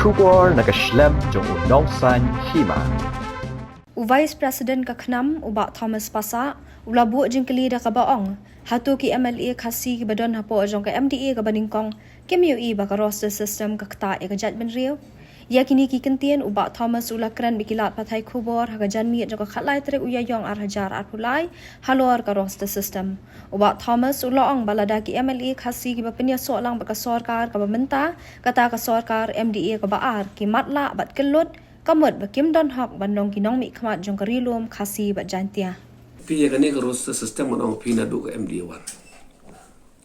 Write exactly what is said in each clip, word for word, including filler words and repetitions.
Khubor na ka shlem jong u Nongsaiñ Hima. U Vice President ka KHNAM, u Bah Thomas Passah, u la buh jingkylli da kaba ong, hato ki M L A Khasi kiba don hapoh jong ka M D A kaba nyngkong kim ïohi ba ka roster system ka ktah ïa ka jaitbynriew? Ïa kine ki kyntien u Bah Thomas u la kren bad ki lad pathai khubor ha ka janmiet jong ka khatlai tarik u Ïaïong ar hajar arphew lai, halor ka roster system. U Bah Thomas u la ong ba lada ki M L A Khasi kiba pynïasoh lang bad ka sorkar kaba mynta, kata ka sorkar M D A kaba ar, ki matlah bad kyllut, ka mut ba kim don hok ban long ki nongmihkhmat jong ka Ri Lum Khasi bad Jaiñtia. Phi, ïa kane ka roster system, ngan ong phi, naduh ka M D A one.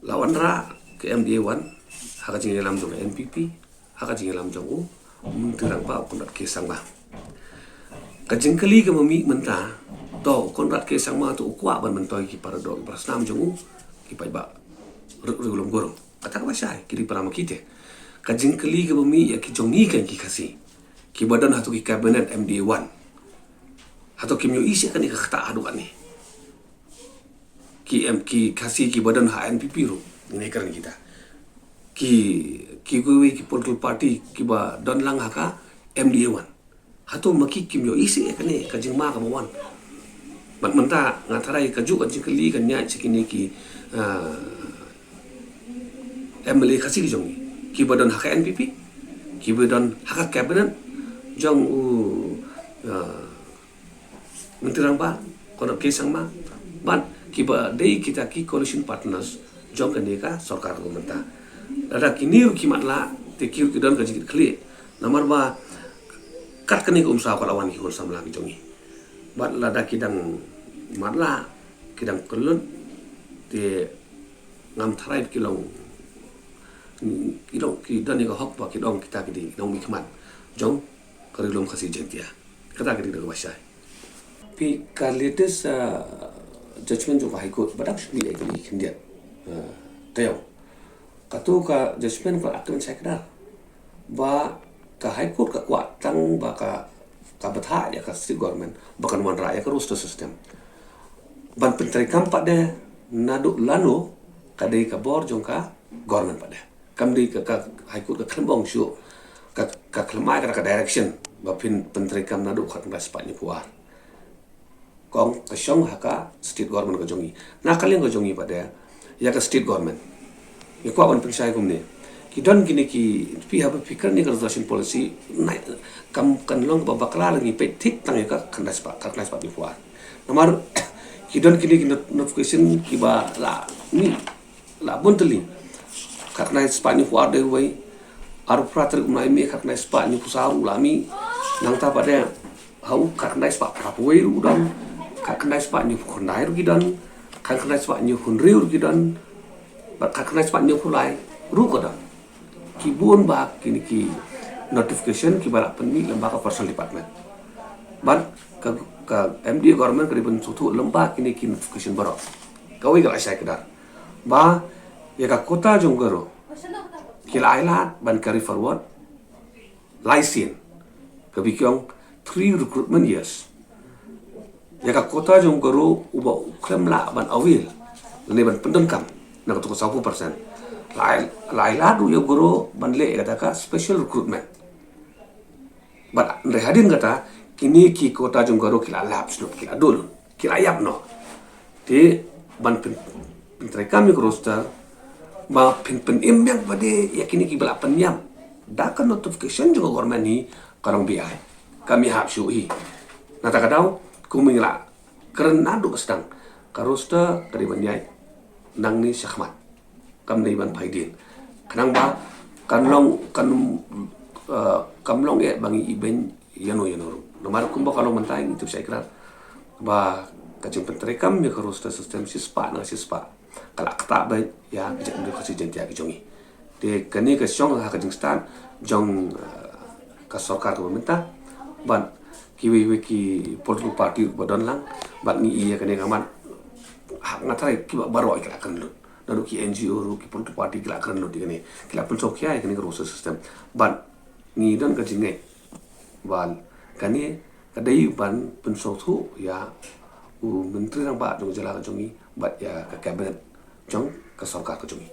La wanrah ka M D A one ha ka jingïalam jong ka N P P, ha ka jingïalam jong u Myntri Rangbah, u Conrad K Sangma. Ka jingkylli kaba mih mynta, to u Conrad K Sangma to u kwah ban myntoi ki para doh, ki para snam jong u, ki paidbah Ri-, Ri-, Lum Gurung. Kata kaba shai, ki dei para markhmat. Ka jingkylli kaba mih ïa ki jong ngi, kan, ki Khasi kiba don hato ki cabinet M D A one, hato kim ïohi shuh ïa kane ka ktah haduh katne? Ki em, ki Khasi kiba don ha N P P ruh, ngin ïa kren kita. Ki, kiwei kiwei ki political party kiba don lang ha ka M D A one, hato ma ki kim ïohi shuh ïa kane ka jingma kaba wan? Bad mynta nga tharai kajuh ka jingkylli kan ïaid sha kine ki, ah, M L A Khasi ki jong ngi kiba don ha ka N P P, kiba don ha ka cabinet jong u, ah, Myntri Rangbah, Conrad K Sangma, bad kiba dei kita ki coalition partners jong kane ka sorkar kaba mynta. Lada kine ruh ki matlah, te ki ruh ki don ka jingkitkhlieh. Namar ba kat kane ka umsaw ka la wan ki khun samla ki jong ngi. Bad lada ki dang matlah, ki dang kyllut, te ngam tharai ki long, ki long, ki don ïa ka hok ba kin ong kita ki dei nongmihkhmat jong ka Ri Lum Khasi Jaiñtia. Kata ka dei kaba shai. Phi, ka latest, ah, judgment jong ka High Court ba dang shu mih ïa kine ki khyndiat, ah, taïew. Kato ka judgment ka la kren shai kdar ba ka High Court ka kwah tang ba ka, ka bthah ïa ka state government ba kan wanrah ïa ka roster system. Ban pyntreikam pat de naduh lano, ka dei ka bor jong ka government pat de. Kam dei ka, ka High Court ka khlem ong shuh, ka, ka khlem ai kata ka direction ba phin pyntreikam naduh khatkhyndai spah hynñiewphew ar. Ka ong ka shong ha ka state government ka jong ngi. Na ka liang ka jong ngi pat de, ïa ka state government, ngi kwah ban pynshai kumne. Ki don kine ki, phi, haba phi kren ïa ka reservation policy, na, kam, kan long kaba bakla lada ngi peit thik tang ïa ka khatkhyndai spah, khatkhyndai spah hynñiewphew ar. Namar ki don kine ki not-, notification kiba la mih, la bun tylli. Khatkhyndai spah hynñiewphew ar dei uwei, arphew phra tarik u bnai May khatkhyndai spah hynñiewphew saw ruh la mih. Nangta pat de ha u khatkhyndai spah phraphew wei ruh u don, khatkhyndai spah hynñiewphew khyndai ruh ki don, khatkhyndai spah hynñiewphew hynriew ruh ki don, bad khatkhyndai spah hynñiewphew lai ruh ka don. Ki bun bha kine ki notification kiba la pynmih lyngba ka personal department. Bad ka, ka M D A government ka dei ban sngewthuh lyngba kine ki notification baroh. Kawei ka la shai kdar ba ïa ka quota jong u Garo ki la ai lad ban carry forward lai sien, kaba ki ong three recruitment years. Ïa ka quota jong u Garo uba u khlem lah ban avail lane ban pyndonkam na kato ka sawphew percent, la ai, la ai lad ruh ïa u Garo ban leh ïa kata ka special recruitment. Bad hynrei hadien kata, kine ki quota jong u Garo ki la lapse lut, ki la duh lut, ki la ïap noh. Te ban pyn, pyntreikam ïa ka roster, ba phin pynim biang pat de ïa kine kiba la pynïap da ka notification jong ka government hi, ka long beaiñ. Kam ïahap shuh hi. Nangta ka daw, kum ngi la kren naduh ba sdang, ka roster ka dei ban ïaid nangne shakhmat. Kam dei ban phai dien. Khnang ba kan long, kan, eh, kam long eh ba ngi ibeiñ ïano ïano ruh. Namar kumba ka long mynta, ngi tip shai kdar ba ka jingpyntreikam ïa ka roster system shispah na shispah ka la ktah beit ïa ka jaitbynriew Khasi Jaiñtia ka jong ngi. Te kane ka shong ha ka jingstad jong, eh, ka sorkar kaba mynta bad kiwei kiwei ki political party ruh ba don lang, bad ngi ïa kane ka mat, ha, nga tharai kiba baroh ki la kren lut. Naduh ki N G O ruh, ki political party ki la kren lut ïa kane, ki la pynsngewkhia ïa kane ka roster system. Bad ngi don ka jingngeit ba kane ka dei ban pynsngewthuh ïa u Myntri Rangbah jong ka jylla ka jong ngi bad ïa ka cabinet jong ka sorkar ka jong ngi.